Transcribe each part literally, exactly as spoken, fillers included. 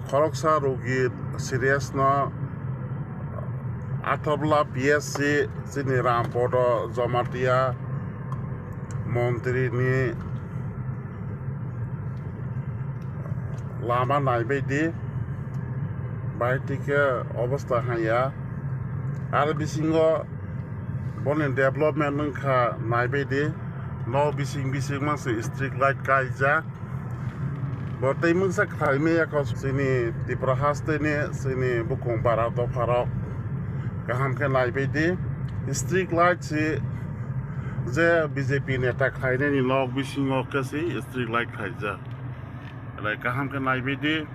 Khoroksa rogi serious no Athabla P S C chini Rampodo Jomatia montri ni lama naibaidi, bai tike obostha haya. Ar bisingo boni development wngkha naibaidi, no bising bising mangsi street light kaijak. Bo tei mungsa khlaimaya kok chini Tripura hasteni chini bukung bara dopharok kaham khe naibaidi. Street light si je B J P neta khlainani nok bisingo khe si street light khlaijak. Rai kaham khe naibaidi.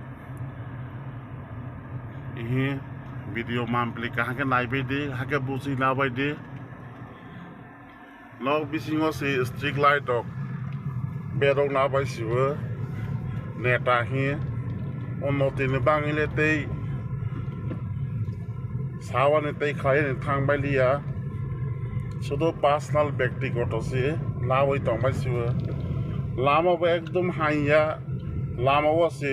Ihi video mampli kaham khe naibaidi, hakhe busi nabaidi. Nok bisingo si street light rok berok nabai sibo neta hi unnoti ni bangwi le tei sawani tei khlaini thangbai liya, sudu personal bektigoto si nawi tongbai sibo. Lama bo ekdom haiya, lama o si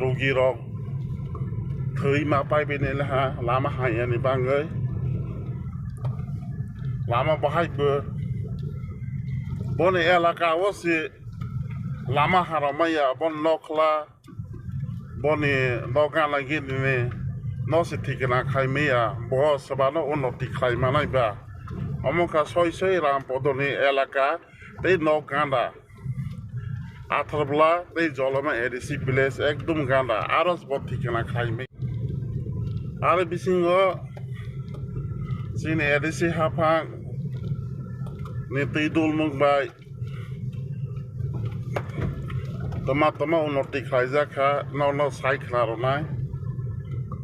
rogi rok thwi ma paibai ni leha lama haiya ni bangwi. Lama bahai bo boni elaka o si lama harok maya, bon nokla, boni nok gana gini ni no si thikna khai maya, bo sebano unnoti khlai manai ba. Omo kha soi soi Rampodo ni elaka tei nok gana. Atharpla tei Joloma A D C village ekdom ganda, aro bo thikna khlaimai. Aro bisingo chini A D C haphang ni twi dulmung bai toma toma unnoti khlaijak kha, no no sai khna rwnai.